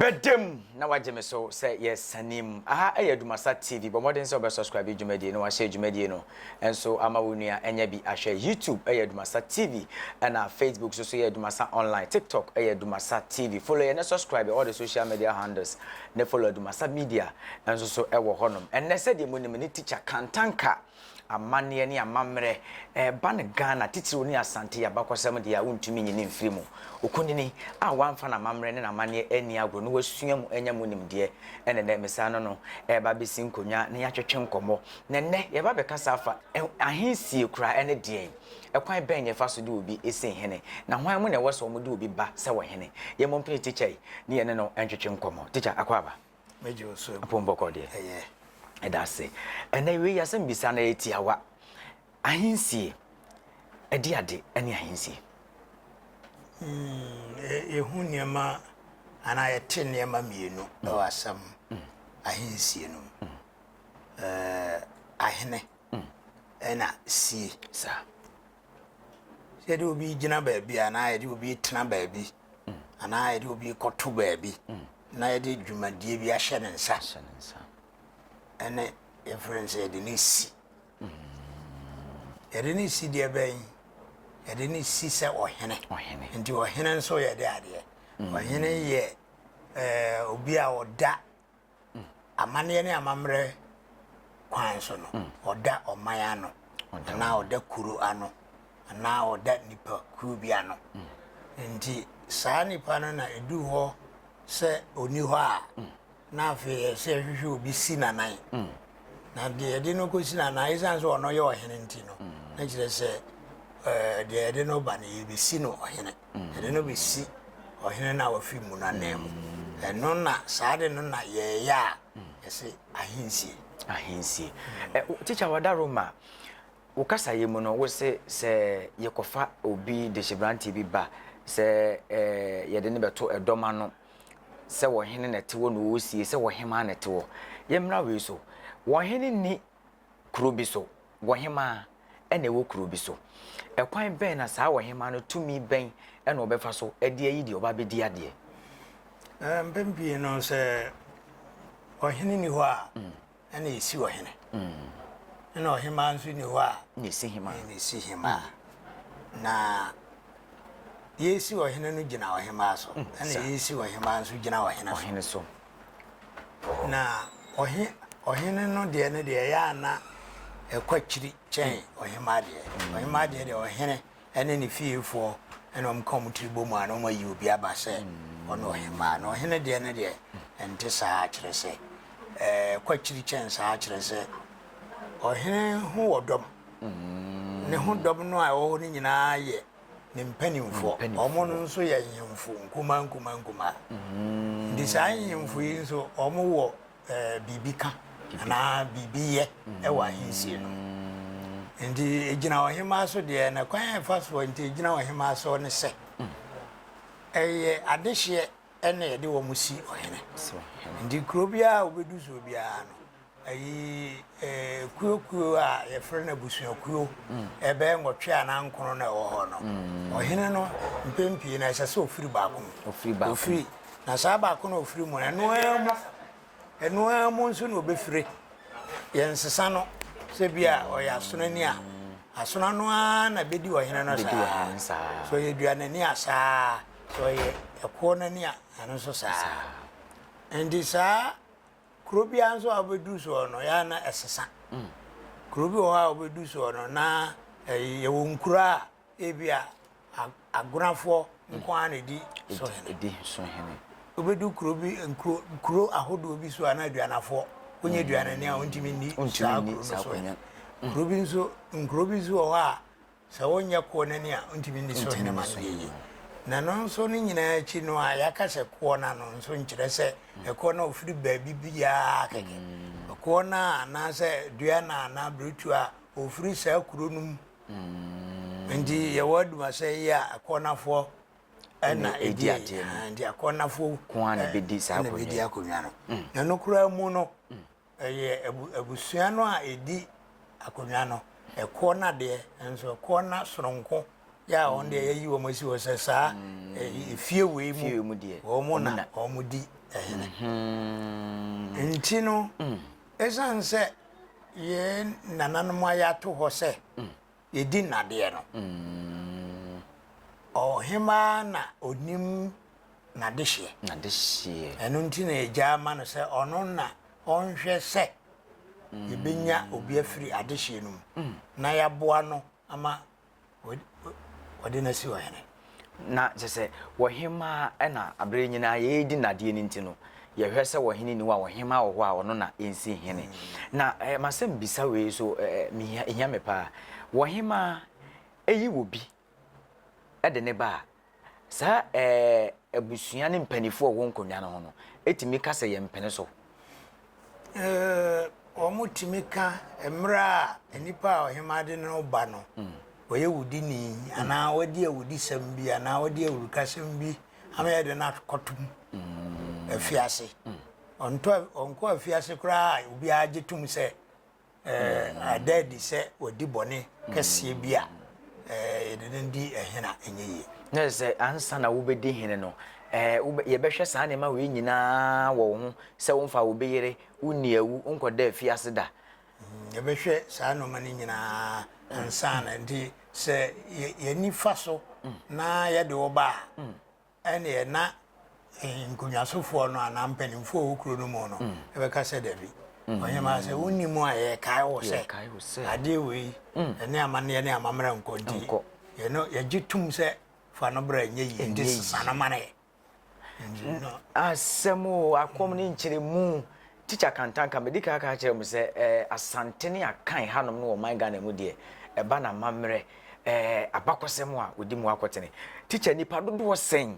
Bɛdam na wagye me so sɛ yɛsane mu. Aha yɛ Adumasa TV. Bɔ mmɔden sɛ wobɛ subscribe dwumadie na wahyɛ dwumadie no nso ama wo nua anya bi ahwɛ. YouTube yɛ Adumasa TV ɛna Facebook nso so yɛ Adumasa Online. TikTok yɛ Adumasa TV. Follow yɛn na subscribe all the social media handles ne follow Adumasa Media nso so wɔ hɔnom. Ɛnnɛ sɛdeɛ monim ne teacher Kantanka amanneɛ ne amammerɛ ɛreba no Ghana, titiriw ne Asante yɛ abakɔsɛm deɛ a wontumi nyi no mfiri mu. Okunini a wamfa n'amammerɛ ne n'amanneɛ anni agorɔ na wasua mu anya mu nimdeɛ na ɛnnɛ mesan ne no reba abɛsi nkonnwa na yɛatwetwe nkɔmmɔ. Na ɛnnɛ yɛreba abɛkasa afa ahensie koraa ne deɛn? Ɛkwan bɛn na yɛfa so de obi si hene? Na hwan mu na ɛwɔ sɛ wɔde obi ba sɛ ɔhene? Yɛmmɔ mpini tikya yi ne yɛne no ntwetwe nkɔmmɔ. Tikya, akwaaba. Megye wo so agu. Apom bɔkɔ deɛ. Ɛyɛ. Ɛda ase. Ɛnɛ wei asɛm bisa no ɛyɛ tiawa. Ahensie. Ɛde ade ɛne ahensie. Mm, yɛhu nneɛma anaa yɛte nneɛma mmienu mm. ɛwɔ asɛm mm. ahensie no mu. Mm. Uh, ahene ɛna sie. Saa. Sɛ yɛde obi gyina baabi anaa yɛde obi tena baabi anaa yɛde obi kɔto baabi na yɛde dwumadie bi ahyɛ ne nsa ɛne yɛfrɛ no sɛ yɛde ne si. Yɛde ne si deɛ bɛn? Yɛde ne si sɛ ɔhene. Nti ɔhene nso yɛde adeɛ. Ɔhene yɛ ɛɛ obi a ɔda amanneɛ ne amammerɛ kwan so no, ɔda ɔman ano anaa ɔda kuro ano anaa ɔda nipa kuo bi ano. Nti saa nipa no na ɛdu hɔ sɛ ɔni hɔ a, na afei ɛsɛ ɛhwehwɛ obi si n'anan. Na deɛ yɛde no kɔsi n'anan, ɛsiane sɛ ɔno yɛ ɔhene nti no, na kyerɛ sɛ deɛ yɛde no ba no yɛbɛsi no ɔhene. Yɛde no bɛsi ɔhene no a wafi mu no ananmu. Ɛno na saa de no na yɛyɛ a yɛse ahensie. Ahensie. Tikya Wadaroma, wo kasayɛ mu no wose sɛ yɛkɔfa obi dehyeberanteɛ bi ba sɛ yɛde no bɛto ɛdɔm ano sɛ ɔhene na ɛte hɔ na ɔresie, sɛ ɔhemaa na ɛte hɔ. Yɛmmra wei so. Ɔhene nni kuro bi so, ɔhemaa na ɛwɔ kuro bi so. Ɛkwan bɛn na saa ɔhemaa no tumi bɛn na ɔbɛfa so de ayi deɛ ɔba abɛdi adeɛ? Mpɛn pii no sɛ ɔhene nni hɔ a, ɛna ɛsi ɔhene. Ɛna ɔhemaa nso nni hɔ a, ɛna ɛsi hemaa. Ɛna ɛsi hemaa. Na yɛsi ɔhene no gyina ɔhemaa so, ɛna yɛsi ɔhemaa nso gyina ɔhene so. Na ɔhe ɔhene no deɛ no deɛ ɛyɛ a na ɛkɔ akyiri kyɛn ɔhemaa deɛ. Ɔhemaa deɛ deɛ ɔhene ne ne fiefoɔ na wɔn ka wɔn tiri bɔ mu a na wɔn ayi obi aba sɛ ɔne ɔhemaa. Na ɔhene deɛ no deɛ ɛnte saa kyerɛ sɛ ɛkɔ akyiri kyɛn saa kyerɛ sɛ ɔhene ho wɔ dɔm. Ne ho dɔm no a ɛwɔ hɔ no nyinaa yɛ ne mpanimfoɔ. Wɔn nso yɛ nhemfo nkumaa nkumaa nkumaa. Mm. Nti saa nhemfo yi nso wɔn wɔ eh, biribi ka anaa biribi yɛ mm. wɔ ahensie no. Nti egyina ɔhemaa so deɛ na kwan a ɛfa soɔ nti egyina ɔhemaa so ne sɛ mm. ɛyɛ adehyeɛ ɛna yɛde wɔn si ɔhene. Nti kuro biara a wobɛdu soɔ biara no Ayi eh, kuo kuo a yɛfrɛ no abusuakuo ɛbɛyɛ nwɔtwe anaa nkono na ɛwɔ hɔ no. Ɔhene no mpɛn pii no ɛsɛ sɛ ɔfiri baako mu. Ɔfiri baako mu. Ɔfiri, na saa baako no a ɔfiri mu no, ɛno ara mu, ɛno ara mu nso na ɔbɛfire. Yɛnsesa no sɛ bi a ɔyɛ asonani a, asona no ara na bɛdi ɔhene no Bɛdi ɔhene no saa. saa. Sɛ ɔyɛ duanani a saa, sɛ ɔyɛ ɛkoɔ no ani a, ɛno nso saa. Nti saa Kuro biara nso a wobɛduru soɔ no, yɛ a na ɛsesa. Kuro bi wɔ hɔ a wobɛduru soɔ no, na yɛwɔ nkuro a ebi a agonafoɔ nko ara na ɛdi so hene. Ɛdi so hene. Wobɛdu kuro bi nkuro kuro ahodoɔ bi so a na aduanafoɔ wonyɛ aduanani a wontumi nni saa kuro no so hene. Kuro bi nso nkuro bi nso wɔ hɔ a Sɛ wonyɛ koɔ no ani a, wontumi nni so hene ma no yɛ yie. Na ɛno nso ne nyinaa akyi no a yɛaka sɛ koɔ no ano nso nkyerɛ sɛ ɛkoɔ no a ɔfiri baabi biara kɛkɛ. Ɛkoɔ no a anaasɛ dua no a anaa biretuo a ɔfiri saa kuro no mu. Nti yɛwɔ Adumasɛ yi a ɛkoɔnafoɔ ɛna ɛdi adeɛ no. Nti akɔɔnafoɔ ko ara na ɛbɛdi saa akonnwa no. Na ɛno koraa mu no, Ɛyɛ abusua no a ɛdi akonnwa no, ɛkoɔ no adeɛ, nso ɛkoɔ no soronko yɛ a wɔn deɛ yɛayi wɔn asi hɔ sɛ saa efie wei mu wɔn na wɔn di hene. Nti no, ɛsiane sɛ yɛn nananom ayɛ ato hɔ sɛ yɛdi nnadeɛ no, ɔhemaa na ɔnim n'adehyeɛ. N'adehyeɛ. Ɛno nti na yɛgyaa ma no sɛ ɔno na ɔnhwɛ sɛ yɛbɛnya obi afiri adehyeɛ no mu na yɛaboa no ama wɔde no asi ɔhene. Na kyerɛ sɛ ɔhemmaa na berɛ nyinaa yɛredi nnadeɛ no nti no, yɛhwɛ sɛ ɔhene nni hɔ a, ɔhemmaa wɔ hɔ a ɔno na ɛnsi hene. Na eh, m'asɛm bisa wei so eh, mehia, ɛhia me paa. Ɔhemmaa yi wɔ bi de ne ba a, Saa ɛɛ abusua ne mpanimfoɔ a wɔwɔ nkonnwa no ho no tumi ka sɛ yɛmpene so. Ɛɛ wɔtumi ka mmerɛ a nnipa a ɔhemaa de no ba no, ɔyɛ wudini anaa wadi awudisɛm bi anaa wadi awurukasɛm bi ama yɛde no akɔtom afiase. Ɔntɔ ɔnkɔ afiase koraa a obiara gye tom sɛ Ada adi sɛ wadi bɔne kɛseɛ bi a yɛde no di hene a, ɛnyɛ yie. Na kyerɛ sɛ ansa na wobɛdi hene no, yɛbɛhwɛ saa nneɛma wei nyinaa wɔ wo ho, sɛ womfaa obi yere, wonni awu, wonkɔdaa afiase da. Yɛbɛhwɛ saa nneɛma no nyinaa ansa na. Nti sɛ yɛn ani fa so na yɛde wo ba a, Ɛnneɛ na nkonnwasofoɔ no anaa mpanimfoɔ a wɔwɔ kuro no mu no bɛka sɛ, Dabi, ɔhemmaa, sɛ wonni mu a, yɛrekae wo sɛ adeɛ wei ne amanneɛ ne amammerɛ nkɔ nti, yɛno yɛgye tom sɛ fa no bra ɛnyɛ yie nti sesa no ma no yɛ. Asɛm o, akɔm ne nkyerɛmu. Tikya Kantanka, medi kan aka akyerɛ mo sɛ eh, Asante ne Akan hanom no wɔ ɔman Ghana mu deɛ, ɛba no amammerɛ, eh, abakɔsɛm a wɔdi mu akɔtene. Tikya, nnipa dodoɔ sɛn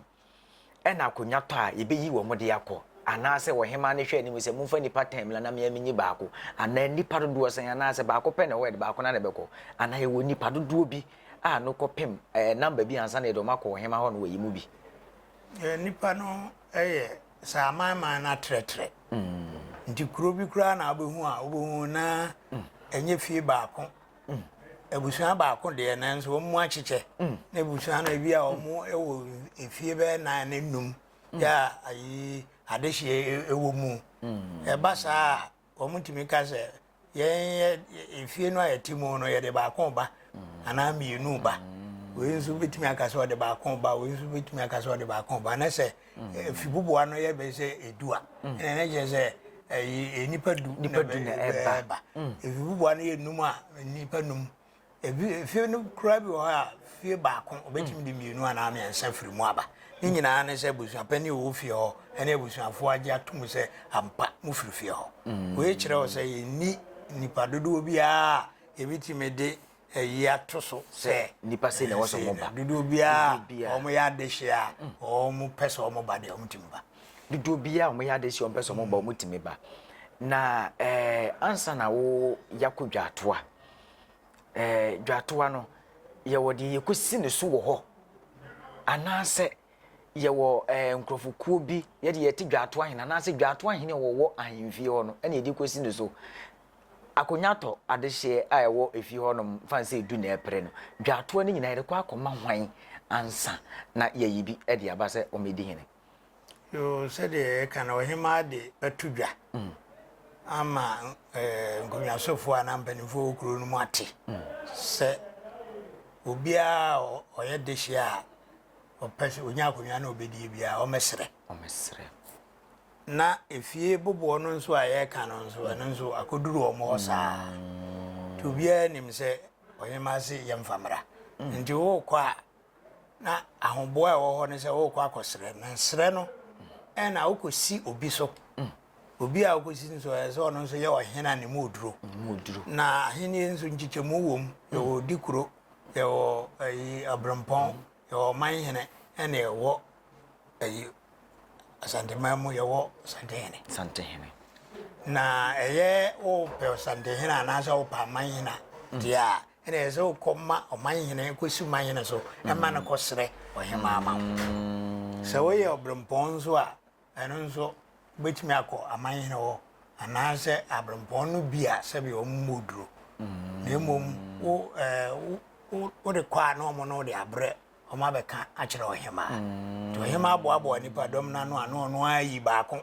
ɛna akonnwa tɔ a yɛbɛyi wɔn de akɔ? Anaasɛ ɔhemaa no hwɛ anim sɛ momfa nnipa tɛn mmra na me ara menyi baako? Anaa nnipa dodoɔ sɛn? Anaasɛ baako pɛ na ɛwɔ hɔ a yɛde baako no ara na ɛbɛkɔ? Anaa yɛwɔ nnipa dodoɔ bi a no kɔpem eh, number bi ansa na yɛde wɔn akɔ ɔhemaa hɔ na wɔayi mu bi? Nnipa no yɛ sɛ amanaman no atrɛtrɛ. Nti kuro bi koraa na wobɛhu a wobɛhu na ɛnyɛ fie baako. Abusua baako deɛ nanso wɔn mu akyekyɛ. Na abusua no ebi a wɔn wɔ efie bɛyɛ nan ne num yɛ a ayi adehyeɛ ɛwɔ mu. Ɛba saa a Wɔtumi ka sɛ, Yɛn yɛ efie no a yɛte mu no, yɛde baako ba anaa mmienu ba. Wei nso bɛtumi aka sɛ ɔde baako ba, wei nso bɛtumi aka sɛ ɔde baako ba. Na sɛ efi buboa no yɛ bɛyɛ sɛ edu a, ɛna ne kyerɛ sɛ ɛyi nnipa du na ɛba. Efi buboa no yɛ num a, nnipa num. Ebi efie no koraa bi wɔ hɔ a fie baako obetumi de mmienu anaa mmiɛnsa firi mu aba. Ne nyinaa ne sɛ abusuapanin a ɔwɔ fie hɔ ne abusuafoɔ agye atom sɛ ampa mofiri fie hɔ. Wei kyerɛ wo sɛ yɛnni nnipa dodoɔ biara a yɛbɛtumi de ayi ato so sɛ nnipa sei na ɛwɔ sɛ wɔba. Dodoɔ biara a wɔyɛ adehyeɛ a wɔpɛ sɛ wɔba deɛ wɔtumi ba. Dodoɔ biara a wɔyɛ adehyeɛ a wɔpɛ sɛ wɔba wɔtumi ba. Na ɛɛ ansa na wo yɛakɔ dwaatoa ɛɛ dwatoa no, yɛwɔ deɛ yɛkɔsi ne so wɔ hɔ anaasɛ yɛwɔ ɛɛ nkurɔfokuo bi yɛde yɛte dwatoa hene anaasɛ dwatoa hene a wɔwɔ ahemfie hɔ no ɛna yɛde kɔsi ne so. Akonnwa tɔ adehyeɛ a ɛwɔ efie hɔ nom fa sɛ edu na ɛpere no dwatoa no nyinaa yɛde kɔ akɔma hwan ansa na yɛyi bi de aba sɛ wɔmmɛdi hene. Yoo, sɛdeɛ yɛka no, ɔhemaa de bɛto dwa ama nkonnwasofoɔ anaa mpanimfoɔ wɔ kuro no mu ate sɛ obiara a ɔyɛ dehyeɛ a ɔpɛ sɛ ɔnya akonnwa na ɔbɛdie biara ɔmmɛsrɛ. Ɔmmɛsrɛ. Na efie boboɔ no nso a yɛreka no nso, ɛno nso akɔduru wɔn hɔ saa. Nti obiara nim sɛ ɔhemaa se yɛmfa mmra. Nti wokɔ a na ahoboa a ɛwɔ hɔ ne sɛ worekɔ akɔsrɛ na srɛ no ɛna wokɔsi obi so obi a wokɔsi no so ɛyɛ sɛ ɔno nso yɛ ɔhene a ne mu oduro na ahenni nso nkyekyɛmu wɔ mu yɛwɔ odi kuro yɛwɔ ayi aberempɔn yɛwɔ ɔman hene ɛna yɛwɔ ayi Asanteman mu yɛwɔ Santehene. Santehene. Na ɛyɛ wopɛ Santehene anaasɛ wopɛ amanhene a mm. deɛ a ɛna ɛsɛ sɛ wokɔ ma ɔmanhene kɔsi manhene so ɛma no kɔsrɛ ɔhemaa ma wo. Mm. Sɛ woyɛ ɔberempɔn nso a ɛno nso wobɛtumi akɔ amanhene hɔ anaasɛ aberempɔn no bi a sɛbi wɔn mmɔ duro. Mm. Na mmom wo ɛɛ wo wode kɔ a na wɔn no wode abrɛ. Wɔabɛka akyerɛ ɔhemaa. Nti ɔhemaa boaboa nnipa dɔm no ano a na ɔno ara yi baako.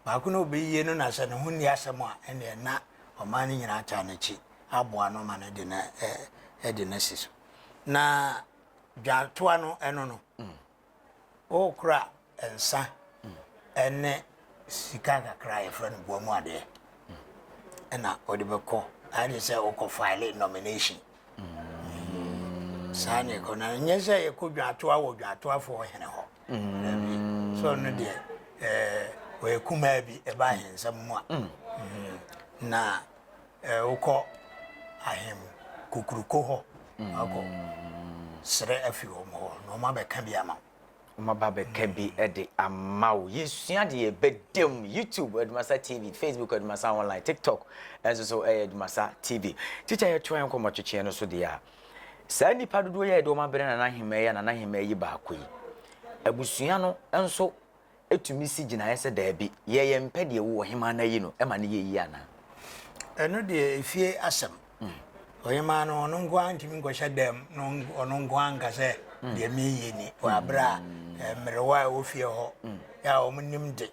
Baako no a ɔbɛyie no na sɛ ne ho nni asɛm a, ɛnneɛ na ɔman no nyinaa taa n'akyi aboa no ma no de no de no asi so. Na dwatoa no ɛno no, wokora nsa ne sika kakra a yɛfrɛ no boa mu adeɛ ɛna wɔde bɛkɔ ayɛ de sɛ wokɔ file nomination saa ne ɛkɔ na nyɛ sɛ yɛkɔ dwatoa wɔ dwatoafoɔ hene hɔ dabi sɛ ɔno deɛ ɔyɛ kumaa bi ɛba ahensɛm mu a na wokɔ ahem kokuroko hɔ akɔ srɛ afi wɔn hɔ na wɔn abɛka bi ama wo. Wɔn aba abɛka bi de ama wo. Yɛsua deɛ ɛbɛda mu. YouTube Adumasa TV, Facebook Adumasa Online, TikTok nso so ɛyɛ Adumasa TV. Tikya yɛtoa yɛn nkɔmmɔtwetweɛ no so deɛ a, saa nnipa dodoɔ yi a yɛde wɔn abrɛ Nana Hemaa yi a Nana Hemaa yi baako yi, abusua no nso tumi si gyinaeɛ sɛ daabi, yɛ yɛmpɛ deɛ wo ɔhemaa no ayi no ma no yɛ yie anaa? Ɛno deɛ efie asɛm. Ɔhemaa no ɔno nko ara ntumi nkɔhyɛ dɛm na ɔno nko ara nka sɛ deɛ meyɛ ni wɔ aberɛ a mmerewa a ɛwɔ fie hɔ a wɔn nim de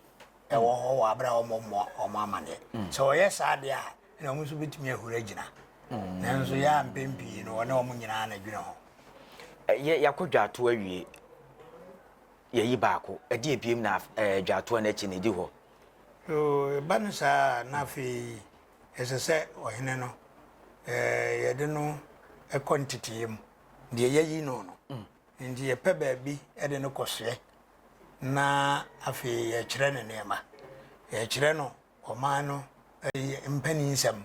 ɛwɔ hɔ wɔ aberɛ a wɔn mmɔ wɔn amaneɛ. Sɛ ɔyɛ saa deɛ a ɛna wɔn nso bɛtumi ahuri agyina. Nanso yɛ a mpɛn pii no wɔne wɔn nyinaa na ɛdwene ho. Yɛ yɛakɔ dwaato awie. Yɛyi baako, ɛdeɛ biem na dwatoa no akyi no ɛdi hɔ. So ɛba no saa a, na afei ɛsɛ sɛ ɔhene no, yɛde no kɔ nteteeɛ mu, deɛ yɛayi no no. Nti yɛpɛ baabi de no kɔsoɛ, na afei yɛkyerɛ no nneɛma. Yɛkyerɛ no ɔman no mpaninsɛm,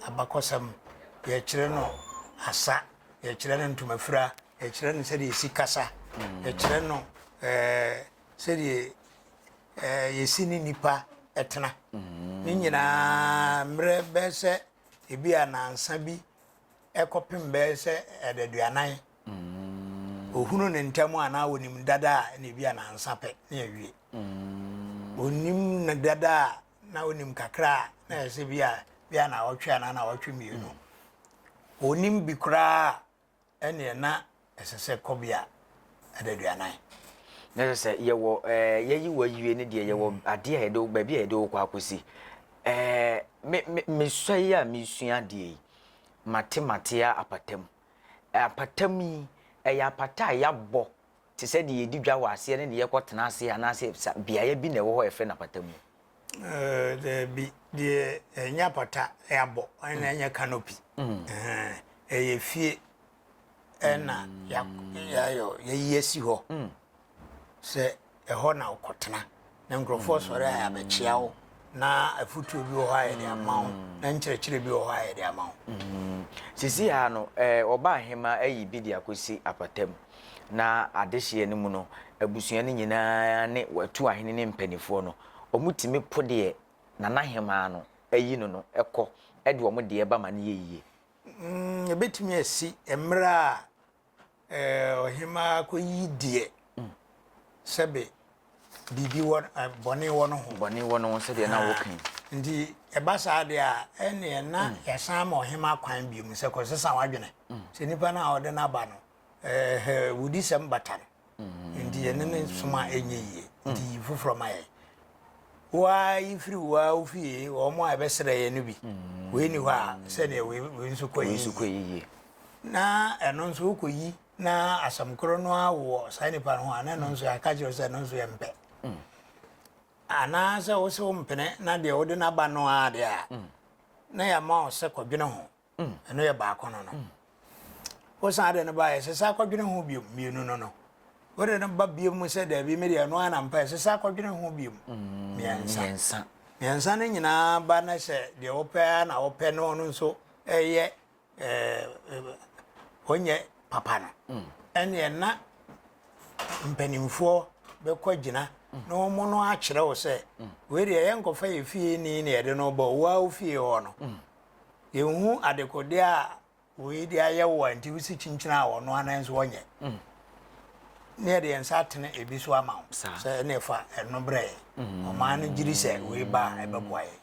abakɔsɛm, yɛkyerɛ no asa, yɛkyerɛ no ntomafira, yɛkyerɛ no sɛdeɛ yɛsi kasa, yɛkyerɛ no sɛdeɛ yɛsi ne nnipa tena. Ne nyinaa mmerɛ bɛyɛ sɛ ebi a nansa bi kɔpem bɛyɛ sɛ adaduanan. Ohunu ne ntɛm anaa onim dada a na ebi a nansa pɛ na yɛawie. Onim no dada a na onim kakra a na yɛ sɛ bi a bi a naawɔtwe anaa naawɔtwe mmienu. Onim bi koraa a ɛneɛ na ɛsɛ sɛ kɔ bi a adaduanan. Na kyerɛ sɛ yɛwɔ ɛɛ yɛyi wɔ awie ne deɛ yɛwɔ adeɛ a yɛde wo baabi a yɛde wo kɔ akɔsi. Ɛɛ me me mesua yi a mesua adeɛ yi mate mate a apatam. Apatam yi ɛyɛ apata a yɛabɔ te sɛ deɛ yɛdi dwa wɔ aseɛ ne deɛ yɛkɔtena ase anaasɛ sa beaeɛ bi na ɛwɔ hɔ a yɛfrɛ no apata mu. Ɛɛ daabi deɛ ɛnyɛ apata yɛabɔ ɛna ɛnyɛ canopy. Ɛyɛ fie ɛna yɛayɔ yɛyi asi hɔ sɛ ɛhɔ na wokɔtena na nkurɔfoɔ sɔre a yɛabɛkyea wo na afotuo bi wɔ hɔ a yɛde ama wo na nkyerɛkyerɛ bi wɔ hɔ a yɛde ama wo. Sisi ha no, ɔba ahema ayi bi de akɔsi apata mu na adehyeɛ no mu no, abusua no nyinaa ne watu ahene ne mpanimfoɔ no, wɔtumi po deɛ nana hemaa no ayi no no kɔ de wɔn deɛ ba ma no yɛ yie. Ɛbɛtumi asi mmerɛ a ɔhemaa kɔyi deɛ sɛbe biribi wɔ bɔne wɔ no ho. Bɔne wɔ no ho sɛdeɛ na woka yi. Nti ɛba saa deɛ a, ɛnneɛ na yɛasan ama ɔhemaa kwan bio sɛ kɔsesa w'adwene. Sɛ nipa no a ɔde no aba no, wudisɛm bata no. Nti yɛne no som a ɛnyɛ yie. Nti yi foforɔ ma yɛn. Wo ara yi firi wo ara wo fie, wɔn a ɛbɛsrɛ yɛn no bi. Wei ni hɔ a, sɛdeɛ wei wei nso kɔ Wei nso kɔ yie. Na ɛno nso wokɔyi na asɛm korɔ no ara wɔ saa nipa no ho a, na ɛno nso yɛaka kyerɛ sɛ ɛno nso yɛmpɛ. Anaasɛ wo sɛ wompene na deɛ wode no aba no ara deɛ a, na yɛama wo sɛ kɔdwene ho. Ɛno yɛ baako no no. Wosan de no ba a, ɛsɛ sɛ akɔdwene ho bio, mmienu no no. Wode no ba bio mu sɛ daabi me deɛ ɛno ara na mpɛ, ɛsɛ sɛ akɔdwene ho bio, mmiɛnsa. Mmiɛnsa. Mmiɛnsa no nyinaa ba na sɛ deɛ wopɛ ara na wopɛ no ɔno nso ɛyɛ ɔnyɛ papa no, ɛneɛ na mpanimfoɔ bɛkɔ agyina na wɔn no akyerɛ wo sɛ wei deɛ yɛnkɔfa yɛ fie ni na yɛde no bɔ wo a wo fie hɔ no. Yɛnhu adekodeɛ a wei de ayɛ wo a nti wosi kyinkyin a ɔno anan nso ɔnyɛ. Ne yɛde yɛn nsa atene ebi so ama wo sɛ ɛne fa ɛno brɛ yɛn. Ɔman no gyiri sɛ wei ba a ɛbɛboa yɛn.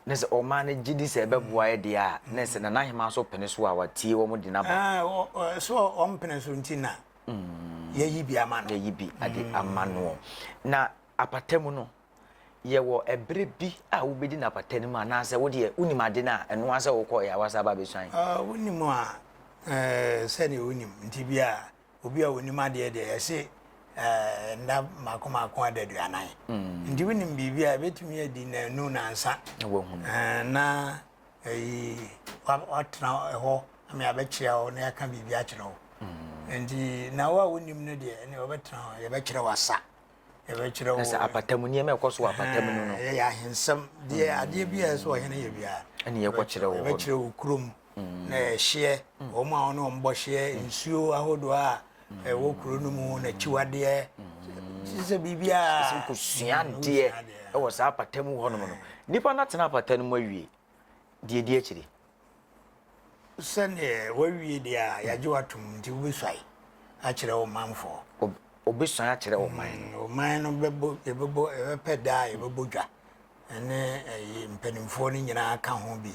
Na sɛ ɔman no gye di sɛ ɛbɛboa yɛ deɛ a, na sɛ Nana Ahemaa nso pene so a, watie wɔn de no aba. Ɛɛ, so ɔmpene so nti na yɛayi bi ama no. Yɛayi bi ade ama noɔ. Na apata mu no, yɛwɔ ɛberɛ bi a wobɛdi no apata no mu anaasɛ wo deɛ wonim ade no a, ɛno ara sɛ wokɔeɛ a woasan aba abɛsuan? Wonim a, sɛdeɛ wonim nti bi a obi a onim adeɛ deɛ yɛse nna mako mako adaduanan nti wonim biribi a ɛbɛtumi adi nnanu nansa na ɛyi watena ɛhɔ ama yɛabɛkyerɛ wo na yɛaka biribi akyerɛ wo nti na wo a wonim no deɛ ɛne wɔbɛtena hɔ yɛbɛkyerɛ wo asa yɛbɛkyerɛ wo sɛ apatamu nneɛma ɛkɔ so wɔ apatamu no no ɛyɛ ahensɛm deɛ adeɛ bi a ɛsɛ ɔhene yɛ biara ɛne yɛkɔkyerɛ wo yɛbɛkyerɛ wo kurom na ɛhyeɛ, wɔn a wɔne wɔn bɔ hyeɛ, nsuo ahodoɔ a ɛwɔ kuro no mu, n'akyiwadeɛ, kyerɛ sɛ biribiara. Sɛ kosua adeɛ wɔ saa apata mu hɔnom no, nipa no atena apata no mu awie, deɛ ɛdi akyire. Sɛdeɛ wawie deɛ a, yɛagye wo atom nti wobɛsuae akyerɛ wo manfoɔ. Wobɛsuae akyerɛ ɔman no. Ɔman no bɛbɔ, yɛbɛbɔ, yɛbɛpɛ da a yɛbɛbɔ dwa. Ɛne ɛyi mpanimfoɔ no nyinaa ka ho bi.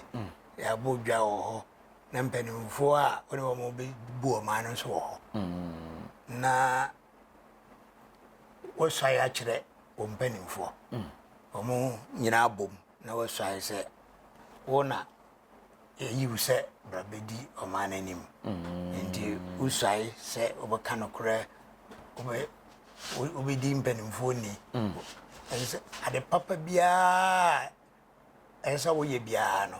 Yɛabɔ dwa wɔ hɔ, na mpanimfoɔ a wɔne wɔn bɛbu ɔman no nso wɔ hɔ. Na wɔsuae akyerɛ wɔn mpanimfoɔ. Wɔn nyinaa bom na wɔsuae sɛ wo na yɛyi wo sɛ bra bɛdi ɔman no anim. Nti wosuae sɛ wobɛka nokorɛ, wobɛ wobɛdi mpanimfoɔ ni. Ɛsɛ sɛ ade papa biara ɛsɛ sɛ woyɛ biara no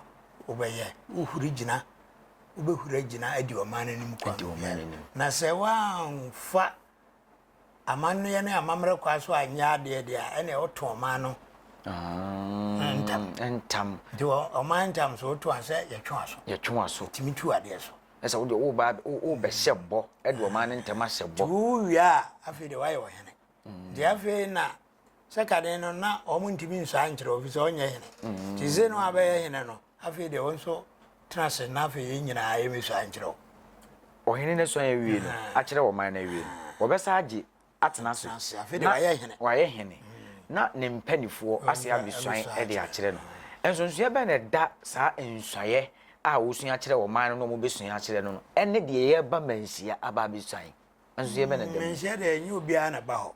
wobɛyɛ. Wohuri gyina, wobɛhuri agyina adi ɔman no anim kwan biara. Na sɛ woamfa amanneɛ ne amammerɛ kwan so anyɛ adeɛ deɛ a, ɛnneɛ woto ɔman no ntam. Ntam. Nti ɔman ntam so woto a sɛ yɛtwe w'aso. Yɛtwe w'aso. Yɛtumi tu adeɛ so. Ɛsɛ wo deɛ woba wobɛhyɛ bɔ de ɔman no ntam ahyɛ bɔ. Nti wowie a afei deɛ woayɛ ɔhene. Nti afei na sɛ kane no na wɔn ntumi nsua nkyerɛ wo efisɛ ɔnyɛ hene. Nti se no abɛyɛ hene no afei deɛ wɔn nso tena ase na afei yɛn nyinaa yɛmmɛsua nkyerɛ wo. Ɔhene no asuan awie no, akyerɛ ɔman no awie no, wɔbɛsan agye atena ase. Afei deɛ wayɛ hene. Wayɛ hene. Na ne mpanimfoɔ ase abɛsuan de akyerɛ no. Nsonsonoeɛ bɛn na ɛda saa nsuaeɛ a wɔsua kyerɛ ɔman no na wɔbɛsua akyerɛ no no ne deɛ yɛreba manhyia aba abɛsuan? Nsonsonoeɛ bɛn na ɛda mu? Manhyia deɛ ɛnyɛ obiara na ɛba hɔ.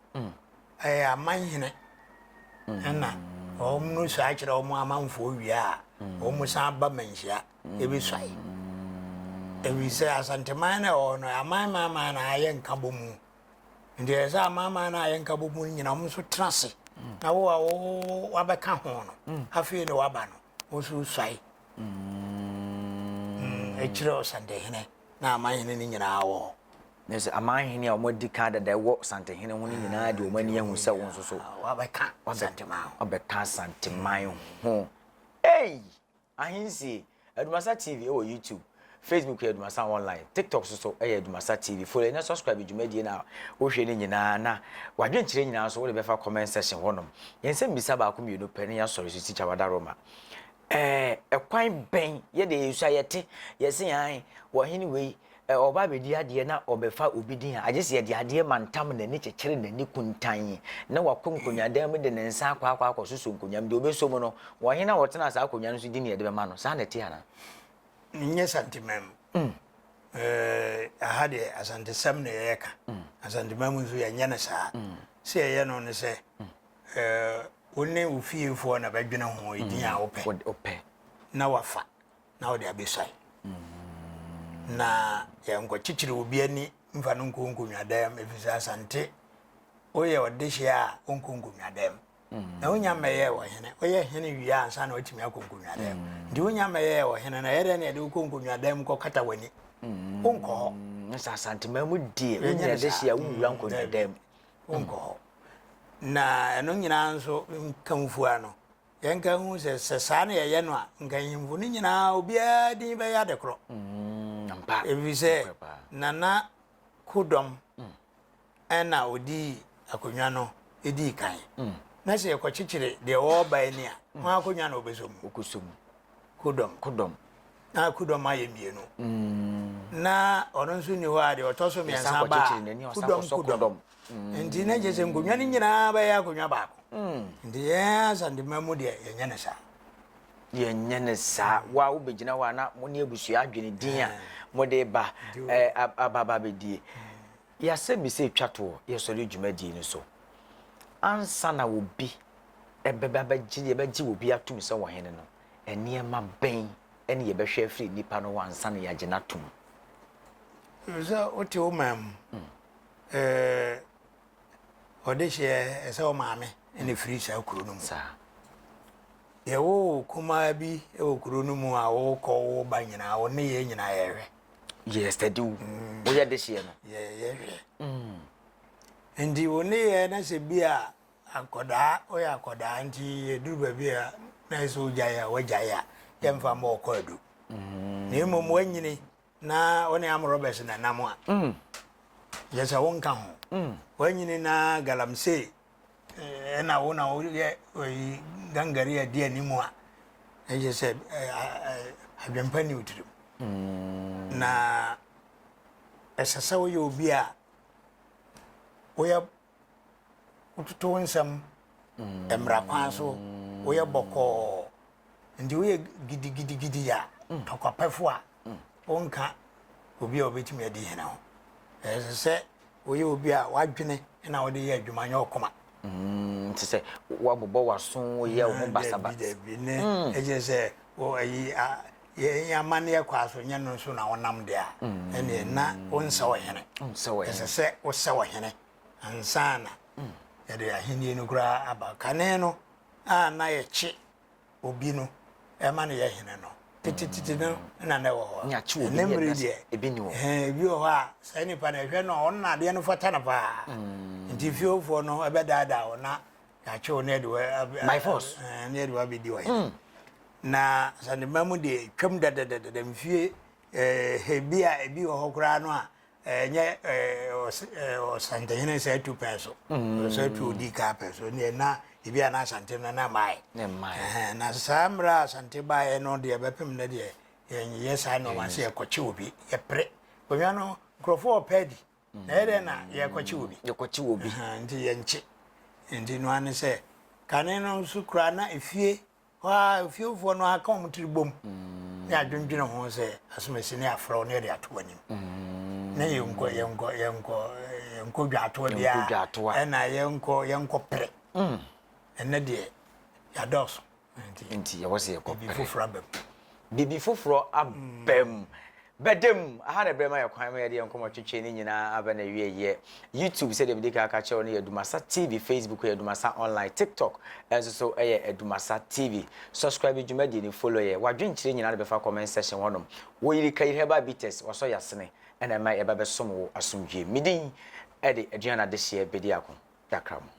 Ɛyɛ amanhene ɛna wɔn no sua kyerɛ wɔn amanfoɔ wie a, wɔn san ba manhyia ɛbɛsuae. Ɛfiri sɛ Asanteman no ɛwɔ hɔ no, aman man man na ayɛ nkabɔ mu. Nti ɛyɛ sɛ aman man no ayɛ nkabɔ mu no nyina wɔn nso tena ase. Na wo a wo wabɛka ho no, afei na waba no, wo nso suae. Ɛkyerɛ Ɔsantehene na amanhene no nyinaa wɔ hɔ. Na sɛ amanhene a wɔadi kan dada ɛwɔ Santehene ho no nyinaa de wɔn ani ahu sɛ wo nso so wabɛka Asanteman ho. Wabɛka Asanteman ho. Ei! Ahensie! Adumasa TV wɔ YouTube, Facebook yɛ Adumasa Online, TikTok nso so yɛ Adumasa TV. Follow na subscribe dwumadie no a wohwɛ no nyinaa na w'adwenkyerɛ nyinaa nso wode bɛfa comment section hɔnom. Yɛn nsɛmmisa baako mmienu pɛ na yɛasɔre so tikya Wadaroma. Ɛɛ, ɛkwan bɛn yɛ deɛ yɛsua yɛte yɛse an wɔhene wei ɔba abɛdi adeɛ na ɔbɛfa obi din a agye sɛ yɛde adeɛ mantam n'ani kyekyere n'ani kuntan na wakɔ nkonnwadan mu de ne nsa akɔ akɔ akɔsosɔ nkonnwa mu deɛ ɔbɛsɔ mu no wɔhene a ɔtena saa akonnwa no so din na yɛde bɛma no saa na ɛte anaa? Nyɛ Santeman mu. Mm. Aha deɛ Asantesɛm na yɛka. Mm. Asanteman mu nso yɛnyɛ no saa. Mm. Sɛ yɛyɛ no ne sɛ mm. Wo ne wo fiefoɔ na bɛdwene ho edin a wopɛ na wafa na wode abɛsuae. Na yɛnkɔkyekyere obi ani mfa no nkɔ nkonnwadam ɛfiri sɛ Asante woyɛ ɔdehyeɛ a wonkɔ nkonnwadam. Na wonya mmɛyɛɛ ɔhene. Woyɛ hene wie ansa na woatumi akɔ nkonnwadam. Nti wonya mmɛyɛɛ ɔhene na ɛyɛ dɛn na yɛde wokɔ nkonnwadam kɔkata w'ani? Wonkɔ hɔ. Sɛ Asanteman mu deɛ wonya dehyeɛ a wonwura nkonnwadam. Wonkɔ hɔ. Na ɛno nyinaa nso nkamfua no, yɛnka hu sɛ sɛ saa na yɛyɛ no a, nka nhemfo no nyinaa obiara din bɛyɛ ade korɔ. Ɛfiri sɛ Nana Kodɔm ɛna ɔdii akonnwa no dii kan. Na sɛ yɛkɔkyekyere deɛ ɔreba ani a, hwan akonnwa na ɔbɛsɔ mu? Kodɔm. Kodɔm. Na Kodɔm ayɛ mmienu. Na ɔno nso nni hɔ a deɛ ɔtɔ so mmiɛnsa ba a, Kodɔm Kodɔm. Nti na kyerɛ sɛ nkonnwa no nyinaa bɛyɛ akonnwa baako. Nti yɛn Asanteman mu deɛ yɛnyɛ no saa. Yɛnyɛ no saa. Wo a wobɛgyina hɔ a na mo ne abusua adwene din a mode ba aba aba abɛdie. Yɛasɛmmisa ɛtwa toɔ, yɛsɔre dwumadie no so. Ansa na obi ɛbɛba abɛgye, yɛbɛgye obi atom sɛ ɔhene no, nneɛma bɛn ne yɛbɛhwɛ afiri nipa no hɔ ansa na yɛagye no atom? Sɛ wote wo man mu, ɔdehyeɛ ɛsɛ wo maame na ɛfiri saa kuro no mu. Saa. Yɛwo wo kumaa bi wɔ kuro no mu a wokɔ wo ba nyinaa wo ne yɛ nyinaa yɛhwɛ. Yɛ steady wo. Woyɛ dehyeɛ no. Yɛ yɛhwɛ. Nti wo ne yɛ na sɛ bi a akɔdaa woyɛ akɔdaa nti yɛduru baabi a na ɛsɛ wogyae a wagyae a yɛmfa ma ɔkɔ adu. Na mmom woanyini na wo ne arm robbers na nam a yɛ sɛ wonka ho. Woanyini na galamsey ɛna wo na woyɛ oyi gangari a di anim a ɛyɛ sɛ adwempa ni wo tirim. Na ɛsɛ sɛ woyɛ obi a woyɛ wototo wo nsɛm mmara kwan so woyɛ bɔkɔɔ nti woyɛ gidigidigidi a tɔkwapɛfo a wonka obi a obetumi adi hene ho. Ɛsɛ sɛ woyɛ obi a w'adwene na wode yɛ adwuma nyɛ ɔkoma. Mm, te sɛ woabobɔ w'aso woyɛ wo ho basabasa. Dabi, dabi, ne ɛkyerɛ sɛ wɔ ayi a yɛn amanneɛ kɔ aso nyɛ no nso na wonam deɛ a ɛneɛ na wonsɛ ɔhene. Wonsɛ ɔhene. Ɛsɛ sɛ wosɛ ɔhene ansa na yɛde ahenni no koraa aba. Kane no a na yɛkye obi no ɛma no yɛ hene no tetetete no na na ɛwɔ hɔ. Ɛnɛ mmere deɛ ebi wɔ hɔ a saa nipa no ɛhwɛ no ɔno na adeɛ no fata no paa. Nti fiefoɔ no ɛbɛdaadaa wo na yɛakye wo na yɛde wo by force na yɛde wo abɛdi ɔhene. Na Asantema mu deɛ twam dadadada mfie ebi a ebi wɔ hɔ koraa no a Ɛnyɛ Ɔsantehene sɛ atu pɛn so. Sɛ atu odi ka pɛn so. Neɛ na ebi a na Asante no na mmaeɛ. Ne mmaeɛ. Na saa mmerɛ a Asante baeɛ no deɛ bɛpem no deɛ yɛnyɛ saa nneɛma sɛ yɛkɔkye obi. Yɛpere. Konwa no nkurɔfoɔ ɔpɛ adi. Na ɛyɛ dɛn na yɛkɔkye obi. Yɛkɔkye obi. Nti yɛnkye. Nti no ara ne sɛ kane no nso koraa na efie Hɔ ara ofiefoɔ no aka wɔn tiri bom ne adwendwene ho sɛ asomasi ne afrɛ wo ne yɛde ato w'anim. Ne yɛnkɔ yɛnkɔ yɛnkɔ yɛnkɔ dwaatoa biara ɛna yɛnkɔ yɛnkɔ pere. Ɛnɛ deɛ yɛadɔɔso nti. Nti yɛwɔ sɛ yɛkɔ pere. Biribi foforɔ aba mu. Biribi foforɔ aba mu. Bɛda mu! Aha na ɛberɛ ma yɛ kwan ma yɛde yɛn nkɔmmɔ twetwe ne nyinaa aba n'awieɛ. YouTube, sɛdeɛ medi kan aka kyerɛ wo no yɛ Adumasa TV, Facebook yɛ Adumasa Online, TikTok nso so yɛ Adumasa TV. Subscribe dwumadie no, follow yɛ. W'adwenkyerɛ nyinaa de bɛfa comment section hɔnom. Wɔ Yirika Yiri Herbal Bitters, wasɔ yɛasene na ɛma yɛba bɛsom wo asomdwoeɛ. Me din de Aduana Adehyeɛ Bediako. Dakra mo.